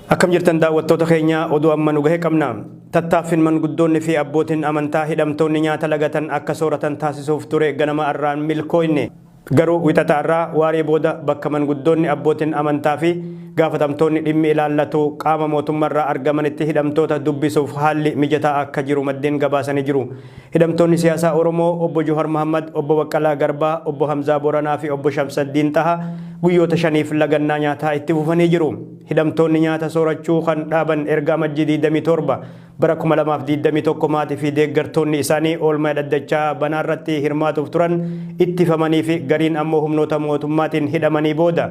Akkam jirtan daawwattoota keenya, oduu amma nu gahe qabna. Tattaaffiin manguddoonni fi abbootiin amantaa hidhamtoonni nyaata lagatan akka sooratan taasisuuf ture ganama har'aan milkooyne. Garuu Wixata har'aa waaree booda bakka manguddoonni, abbootiin amantaa fi gaafatamtoonni dhimmi ilaallatu qaama mootummarraa argamanitti hidhamtoota dubbisuuf haalli mijataa akka jiru maddeen gabaasanii jiru. Hidhamtoonni siyaasaa Oromoo Obbo Johar Mahammad, Obbo Baqqalaa Garbaa, Obbo Hamzaa Boranaa fi Obbo Shamsaddiin Xahaa guyyoota shaniif lagannaa nyaataa itti fufanii jiru. Hidhamtoonni nyaata soorachuu kan dhaaban erga Amajjii 27 bara 2021 maatii fi deeggartoonni isaanii oolmaa dhaddachaa banaarratti hirmaatuuf turan ittifamanii fi gariin ammoo humnoota mootummaatiin hidhamanii booda.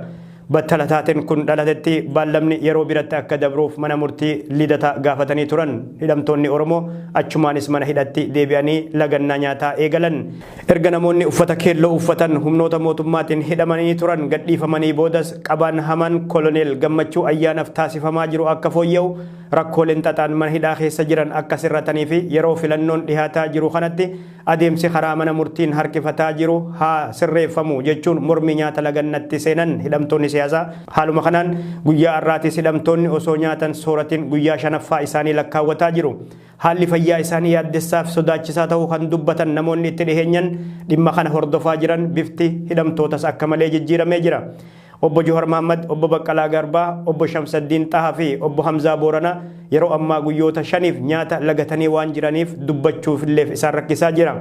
Battala taateen kun dhalatetti baallamni yeroo biratti akka dabruuf mana murtii Lidata gaafatanii turan. Hidhamtoonni Oromoo achumaanis mana hidhatti deebi'anii lagannaa nyaataa eegalan. Erga namoonni uffata keelloo uffatan humnoota mootummaatiin hidhamanii turan gadhiifamanii boodas qabaan hamaan Koloneel Gammachuu Ayyaanaaf taasifamaa jiru akka fooyya'u, rakkooleen xaxaan mana hidhaa keessa jiran akka sirratanii fi yeroo filannoon dhihaataa jiru kanatti adeemsi karaa mana murtiin harkifataa jiru haa sirreeffamu jechuun mormii nyaata lagannatti seenan hidhamtoonni siyaasaa. Haaluma kanaan guyyaa har'aatis hidhamtoonni osoo nyaatan sooratin guyyaa shanaffaa isaanii lakkaawwataa jiru. Haalli fayyaa isaanii yaaddessaa fi sodaachisaa ta'uu kan dubbatan namoonni itti dhiheenyan dhimma kana hordofaa jiran bifti hidhamtootas akka malee jijjiiramee jira. Obbo Johar Mahaammad, Obbo Baqqalaa Garbaa, Obbo Shamsaddiin Xahaa fi Obbo Hamzaa Booranaa yeroo ammaa guyyoota shaniif nyaata lagatanii waan jiraniif dubbachuufilleef isaan rakkisaa jira.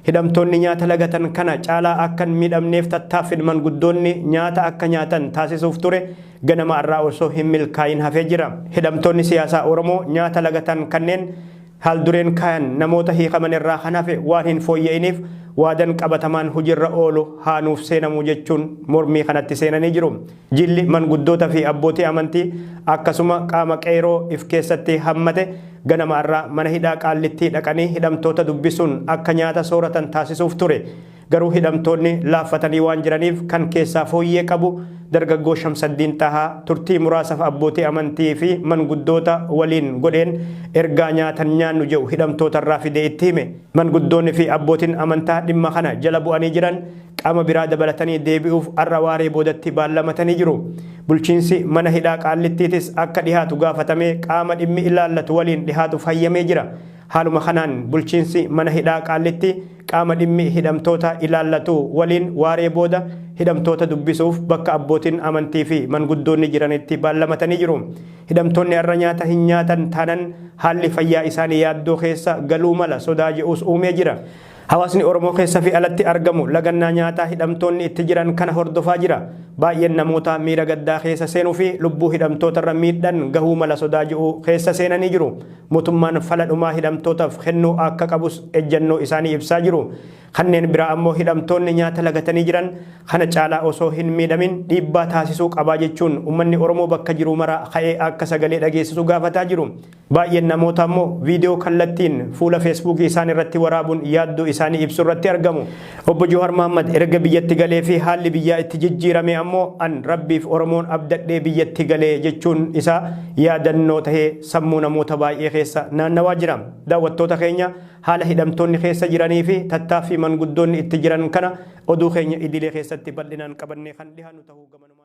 Hidhamtoonni nyaata lagatan kana caalaa akka hin miidhamneef tattaaffin manguddoonni nyaata akka nyaatan taasisuuf ture ganama har'aa osoo hin milkaayin hafee jira. Hidhamtoonni siyaasaa Oromoo nyaata lagatan kanneen haaldureen kaayan namoota hiikaman irraa kan hafe waan hin fooyya'iniif waadan qabatamaan hujirra oolu haa nuuf seenamu jechuun mormii kanatti seenanii jiru. Jilli manguddoota fi abbootii amantii akkasuma qaama qeeyroo if keessatti hammate ganama har'aa mana hidhaa Qaallittii dhaqanii hidhamtoota dubbisuun akka nyaata sooratan taasisuuf ture. Garuu hidhamtoonni laaffatanii waan jiraniif kan keessaa fooyyee qabu dargaggoo Shamsaddiin Xahaa turtii muraasaf abbootii amantii fi manguddoota waliin godheen ergaa nyaatan nyaannu je'u hidhamtootarraa fidee itti hime. Manguddoonni fi abbootin amantaa dhimma kana jala bu'anii jiran qaama biraa dabalatanii deebi'uuf har'a waaree boodatti baallamatanii jiru. Bulchiinsi mana hidhaa Qaallittiitis akka dhihaatu gaafatamee qaama dhimmi ilaallatu waliin dhihaatuuf hayyamee jira. Haaluma kanaan bulchiinsi mana hidhaa Qaallittii qaama dhimmi hidhamtoota ilaallatu waliin waaree booda hidhamtoota dubbisuuf bakka abbootin amantii fi manguddoonni jiranitti baallamatanii jiru. Hidhamtoonni har'a nyaata hin nyaatan taanan haalli fayyaa isaanii yaaddoo keessa galuu mala sodaa je'us uumee jira. Hawaasni Oromoo keessa fi alatti argamu lagannaa nyaataa hidhamtoonni itti jiran kana hordofaa jira. Baay'een namootaa miira gaddaa keessa seenuu fi lubbuu hidhamtootarra miidhan gahuu mala sodaa je'u keessa seenanii jiru. Mootummaan fala dhumaa hidhamtootaf kennuu akka qabus ejjannoo isaanii ibsaa jiru. Kanneen biraa ammoo hidhamtoonni nyaata lagatanii jiran kana caalaa osoo hin miidhamin dhiibbaa taasisuu qabaa jechuun ummanni Oromoo bakka jiruu mara ka'ee akka sagalee dhageessisu gaafataa jiru. Baay'een namootaa immoo viidiyoo kallattiin fuula Feesbuukii isaan irratti waraabuun yaaddoo isaanii ibsu irratti argamu. Obbo Johar Mahaammad erga biyyatti galee fi haalli biyyaa itti jijjiiramee ammoo an Rabbiif Oromoon abdadhee biyyatti galee jechuun isaa yaadannoo tahee sammuu namoota baay'ee keessa naannawaa jira. Daawwattoota keenya, haala hidhamtoonni keessa jiranii fi tattaaffii manguddoonni itti jiran kana oduu keenya idilee keessatti bal'inaan qabannee kan dhihaannu tahuu gamanumaan.